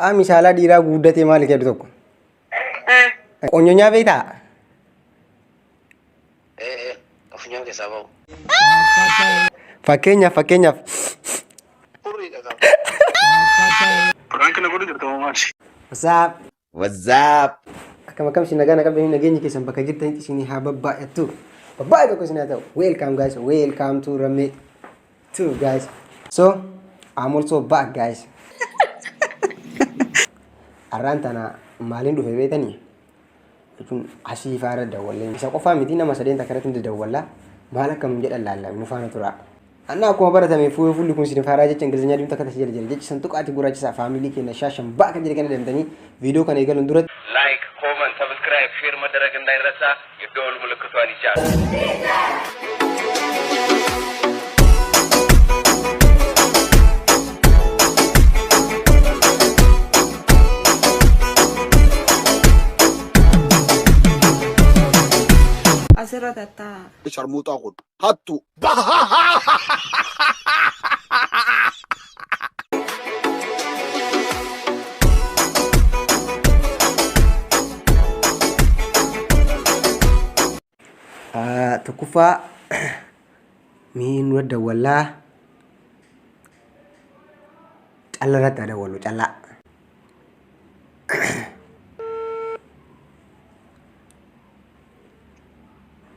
Qaamni saalaa dhiiraa guuddatee maali jedhu tokko. Qonyonyaa beektaa? Ee funyaan keessaa bahu. Fakkeenyaaf. Furriidha qaba. Prank na godhu jirta moo maali? What's up? What's up? Akkam akkam isin nagaa nagaa qabdanii nageenyi keessan bakka jirtanitti isin haa babbaay'attu. Babbaay'ee tokko isin haa ta'u. Welcome guys, welcome to Rammee 2 guys. So, I'm also back guys. Arraan tana maaliin dhufe beetanii? Jechuun asii faara dawwallee. Isa qofaa miti, nama sadeen takka irratti dawwallaa. Maal akka nun jedhan laalla, nu faana tura. Anna akkuma baratame fuulli kun isin faaraa jecha Ingilizኛ diimtuu akka jala jala jechi santuqaati gurraachisaa faamilii keenya shaashan ba'a kan jedhe kana deemtanii viidiyoo kana eegaluun duratti ላይክ፣ ኮመንት፣ ሰብስክራይብ፣ ሼር መደረግ እንዳይረሳ። የደወል ምልክቷን ይጫኑ። Asirra tattaa. Sharmuuxaa kun hattu. Tokkoffaa mee nurra dawwallaa, calla irratti haa dawwallu, callaa.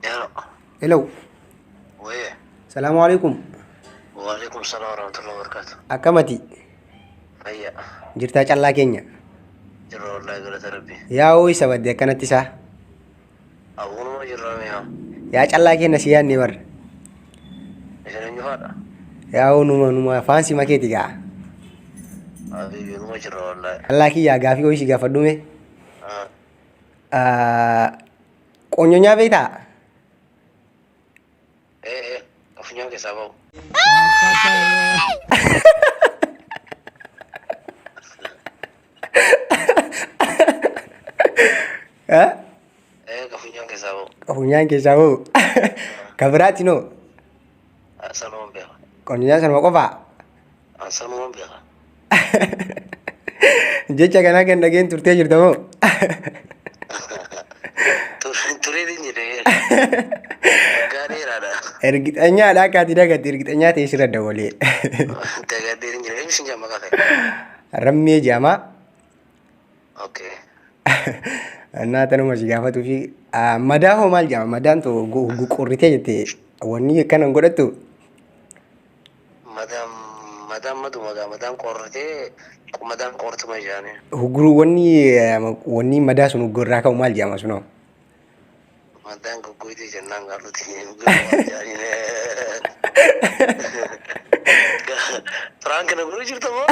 Hello. Hello. Wayye. Salaamu alaikum. Waalaikum salaam warahmatullahi wabarakatuh. Akkamati Fayya. jirtaa callaa keenya? Jirra wallahi, galata Rabbi. Yaa hoo isa badde akkanatti isaa? Abuunuma jirra mi'a. Yaa callaa keenya, si yaadne bar. Isin eenyu faadha? Yaa hoo numa afaan si makeeti gaa. Habibi, numa jirra wallahi. Callaa kiyyaa, gaafii ho'i si gaafadhume. Qonyonyaa beektaa? Ee, funyaan keessaa bahu. Eh? Ee, funyaan keessaa bahu. Funyaan keessaa bahu. Ka biraatti noo? Sanuman beeka. Qonyonyaa sanuma qofaa? Sanuman beeka. Jecha kanaa kan dhageen turtee jirta moo? Tureetiin jedhee. Waggaa dheeraadha. Ergixanyaadha akka ati dagatte ergixanyaa ta'e sirra dabalee. Dagaddeetiin jira. Eenyu sin jaa maqaa kee? Rammee jedhama. Okay. Annaa tanuma si gaafatuu fi madaa hoo maal jedhama? Madaan too qorritee jette, wanni akkana hin godhattu? Madaan madaan maduma gaa, madaan qorritee, madaan qortuma jaanii. Hugguruu wanni madaa sun huggurraa ka'u maal jedhama sunoo? Madaan goggoytee jennaan gaaluti. Prank na godhu jirta moo?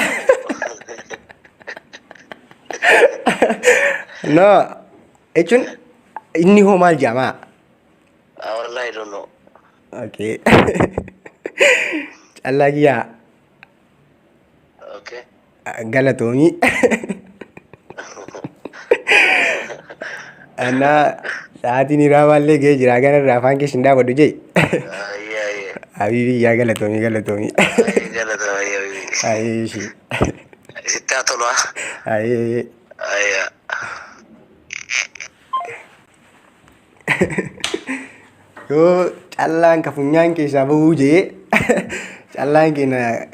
No, jechuun inni hoo maal jedhama? Wallahi, I don't know. Okay. Callaa kiyyaa, Okay. galatoomii. Annaa sa'aatiin hiraabaallee ga'ee jira, kanarraa afaan keessa hin dhaabadhu jee. Ayyee ayyee. Habiibii, yaa galatoomii, galatoomii. Ayyee, galatoomii habiibii. Ayyee ishii. Sitti haa tolu haa. Ayyee. Ayyee. Yoo callaan ka funyaan keessaa bahuu jee, callaan keenya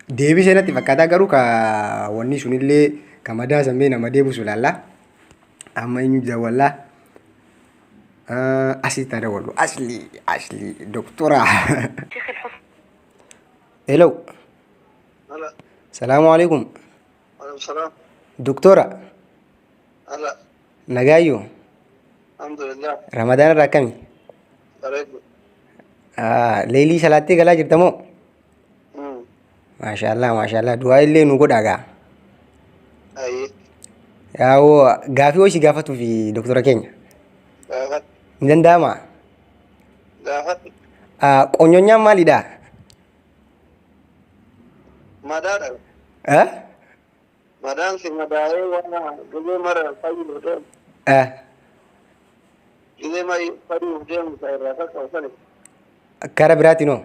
deebisee natti fakkaataa, garuu ka wanni sunillee ka madaa sammee nama deebisu laalla. Amma eenyu dawwallaa? Asitti haa dawwallu. Asli asli doktora. Hello. Hala. Salaamu alaikum. Alaikum salaam. Doktora. Hala. Nagaayyoo. Alhamdulillah. Ramadaan irraa akkami? Bareedu. Leelii salaattee galaa jirta moo? Maashaallah, maashaallah, du'aa illee nu godhaa gaa. Ayyee. Yaa'oo gaafii ho'i si gaafatuu fi doktora keenya. Gaafadhu. Ni danda'amaa? Gaafadhu. Qonyonyaan maalidha? Madaadha. Eh? Madaan si madaa'ee waan gizee mara fayyuuf deemu. Eh? Gizee fayyuuf deemu isa irraa qaqqabu sani. Kara biraatiin hoo?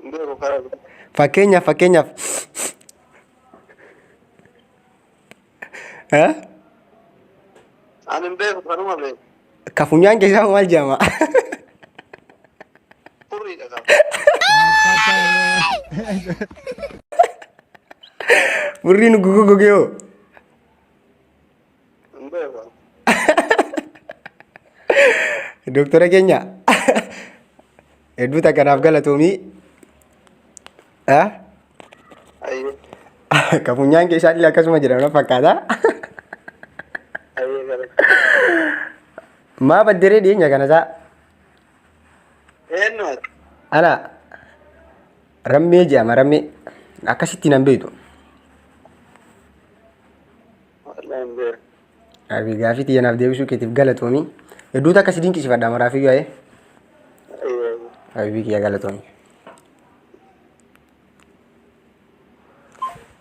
Hin beeku karaa biraa. Fakkeenyaaf. Eh? Ani hin beeku kanuma beeku. Ka funyaan keessaa maal jedhama? Furriidha qaba. Furriin gogo gogee hoo? Hin beeku. Doktora keenya hedduu takka naaf galatoomii. Eh? Ayyee. Ka funyaan keessaa illee akkasuma jedhama na fakkaata. Ayyee gara. Maa badderee dhiyeenya kana isaa? Eenyu ati? Ana rammee jedhama rammee. Akkasitti nan beektu. Wallahi hin beeku. Abi gaafii tiyya naaf deebisuu keetiif galatoomi. Hedduu takka si dinqisiifadha maraafiyyuu ayee. Ayyee. Habibii kiyya galatoomi.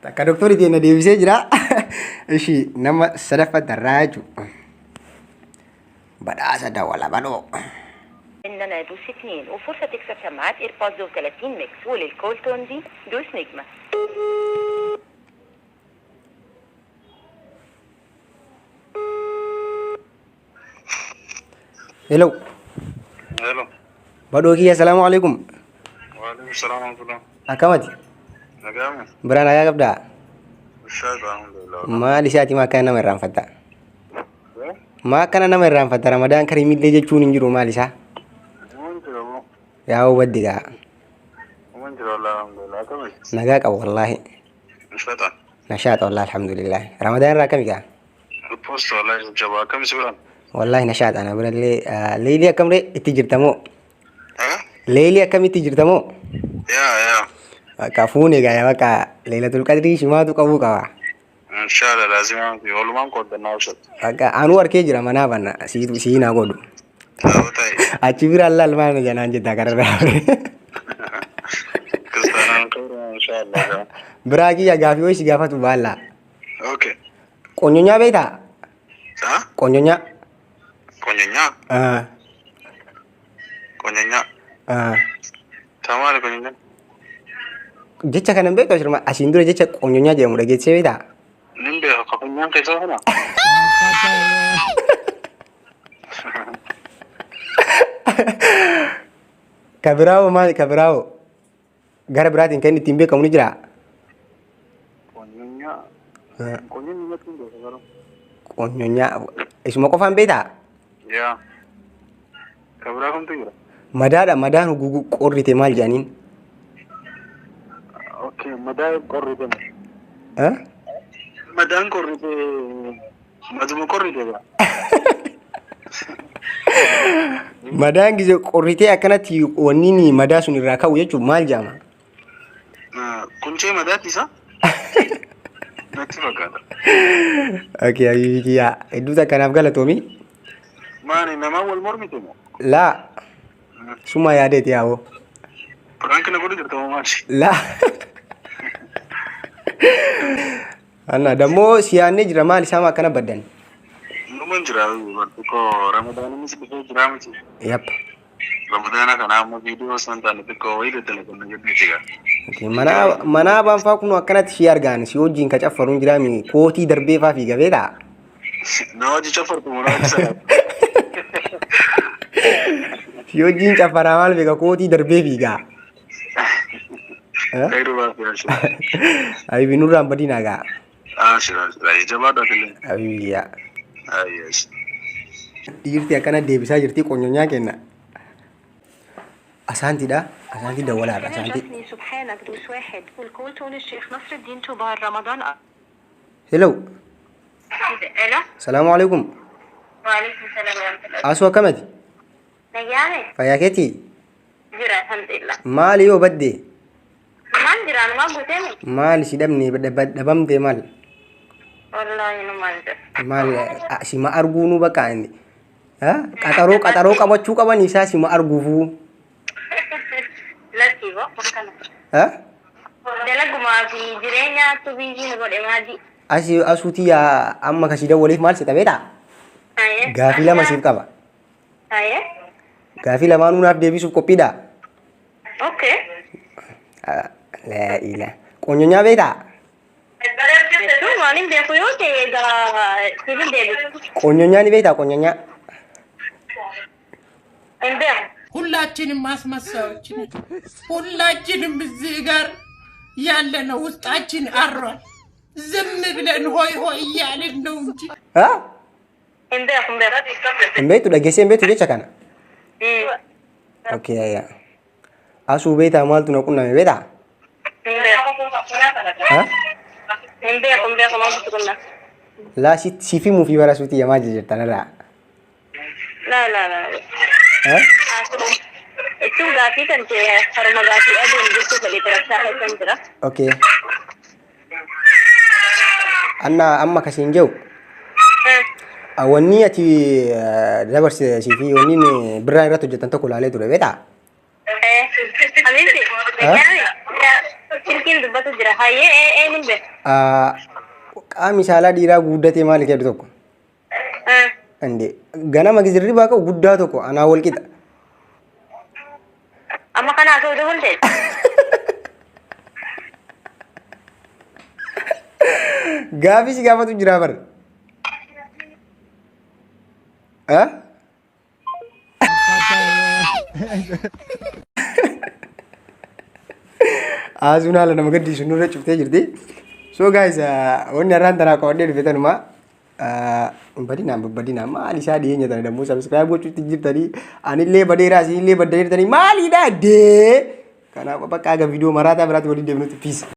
Takka doktorri keenya deebisee jira. Ishi nama sadaffaa darraa jechuudha. Badhaasa dawala badhoo. اننا دوس 2 وفرصه تكسب سماعات ايربودز و30 ميكس وللكول تون دي دوس نجمه. Hello. Hello. Badhoo kiyya salaamu alaikum. Waalaikum salaam wa rahmatullah. Akkamati? Nagaame. Biraa nagaa qabdaa? Bishaan alhamdulillah. Maal isaati maa akkana nama irraanfatta? Maa akkana nama irraanfatta? Ramadaan kariimillee jechuun hin jiru maal isaa? Uuman jira moo? Yaa baddi gaa. Uuman jira wallahi alhamdulillah. Akkami? Nagaa qaba wallaahi. Nashaaxa. Nashaata wallaahi alhamdulillah. Ramadaan irraa akkami gaa? Post wallahi jabaa akkami si biraan? Wallaahi nashaata ana birallee leelii akkam ree itti jirta moo? Leelii akkamitti jirta moo? Yaa yaa. Bakka fuune gaa bakka Leelatul Qadrii shimaatu qabuu qaba. Inshallah laazima miti. Walumaan qoodannaa ibsatu. Bakka anuu arkee jira manaa banna sii naa godhu. Ta'uu ta'e. Achi bira allaal maal janaan jettaa kararraa. Kiristaanaan khayra inshallah. Biraa kiyya gaafii wayii si gaafatu baallaa. Okay. Qonyonyaa beektaa? Saa? Qonyonyaa. Qonyonyaa? Ah, Qonyonyaa. ah. Taa maali qonyonyaan? Jecha kana hin beektu asirma asiin dura jecha qonyonyaa jedhamu dhageessee beektaa? Nin beeka ka funyaan keessaa kana. Ka biraa hoo maali ka biraa hoo? Gara biraatiin kan inni ittiin beekamu ni jiraa? Qonyonyaa. Qonyonyaa natti hin beeka garuu. Qonyonyaa isuma qofaan beektaa? Yaa. Ka biraa kamtu jira? Madaadha madaan gugu qorrite maal jedhaniin? Okay, madaa qorrite. Eh? Madaan qorrite. Maduma qorrite gaa. Madaan gise qorritee akkanatti wanni inni madaa sun irraa ka'u jechuun maal jedhama? Quncee madaatti isaa? Natti fakkaata. Okay, habibi kiyyaa hedduu takka naaf galatoomi. Maani namaa wal mormite moo? Laa suma yaadeeti yaa'oo. Prank na godhu jirta moo maali? Laa. Anna dammoo si yaadnee jira maal isaa maa akkana baddan? Numan jira xiqqoo Ramadaaninis dhufee jira miti. Yap. Ramadaana kana amma viidiyoo osoo hin taane xiqqoo wayii daddalaganna jenneeti gaa. Okay, Manaa manaa baan faa kun akkanatti si argaan si wajjin ka caffaruun jiraami kootii darbee faa fiiga beekaa? Na hojii caffartu moo na hojii salaatu? Si wajjin caffaraa maal beeka kootii darbee fiigaa. Eh? Khayru baafi ashira. Habibi nurraan badinaa gaa. Ashira ashira. Jabaadha fillee. Habibi yaa. Ayyees. Dhiirti akkana deebisaa jirti qonyonyaa kenna. Asaantiidha. Asaantii dawwalaadha. Asaantii. جسمي سبحانك دوس واحد والكول تون الشيخ نصر الدين طوبار رمضان. Hello. الو. Salaamu alaikum. وعليكم السلام ورحمه الله. Asuu akkamati? نجامي. Fayyaa keetii? جرا الحمد لله. Maali yoo badde? ما جرا ما قلت. Maali si dhabne dhabamte maal? والله انه ما جرا. Maal sima arguu nu bakka inni. Qaxaroo qaxaroo qabachuu qaban isaa sima arguufuu. لا تيبو dalagumaa fi jireenyaatu biizii nu godhe maali? Asii asuutii yaa amma kasii dawwaliif maal si tapheedha? Gaafii lama siif qaba. Haye. Gaafii lamaanuu naaf deebisuuf qophiidha. Okay. Laa ilaa. Qonyonyaa beektaa? Jechuun Waan hin beeku yoo ta'e egaa siif hin deebisu. Qonyonyaa ni beektaa qonyonyaa? Hin beeku. ሁላችንም አስመሳዮች ነን። ሁላችንም እዚህ ጋር ያለ ነው ውስጣችን አሯል። ዝም ብለን ሆይ ሆይ እያልን ነው እንጂ Ha? Hin beeku hin beeku. Hin beektu dhageessee hin beektu jecha kana? Okay ayya. Asuu beektaa maaltu na qunname beektaa? Hin beeku. Ha? Hin beeku hin beeku maaltu qunname. Laa siif himuu fi bara suutii yamaa jirtan irraa. Laa laa laa. Ha? Jechuun gaafii kan ta'e haruma gaafii aduun jechuu fedhe taraksaa keessan jira. Okay. Anna amma kasiin jiru wanni ati dabarsite fi wanni birraa irratti hojjetan tokko ilaalee ture beektaa? Amiinti. Silkiin dubbatu jira. Hayyee ee nin beeku. Qaamni saalaa dhiiraa guddatee maali jedhu tokko. Inde ganama hirribaa qabu guddaa tokko anaa wal qixa. Amma kana haasa'uu dabalte. Gaafii si gaafatu jira bar. Ha? Haasuun haala nama gaddisiisu nurra cuftee jirti. So guys, wanni har'aan tanaa qabadhee dhufe tanuma. Badinaan babbadinaan maal isaa dhiyeenya tana dammoo subscribe gochuutti jirtanii anillee badeeraa isinillee badda jirtanii maalidha dee. Kanaaf bakka aga viidiyoo maraataa biraatti waliin deemnutti peace.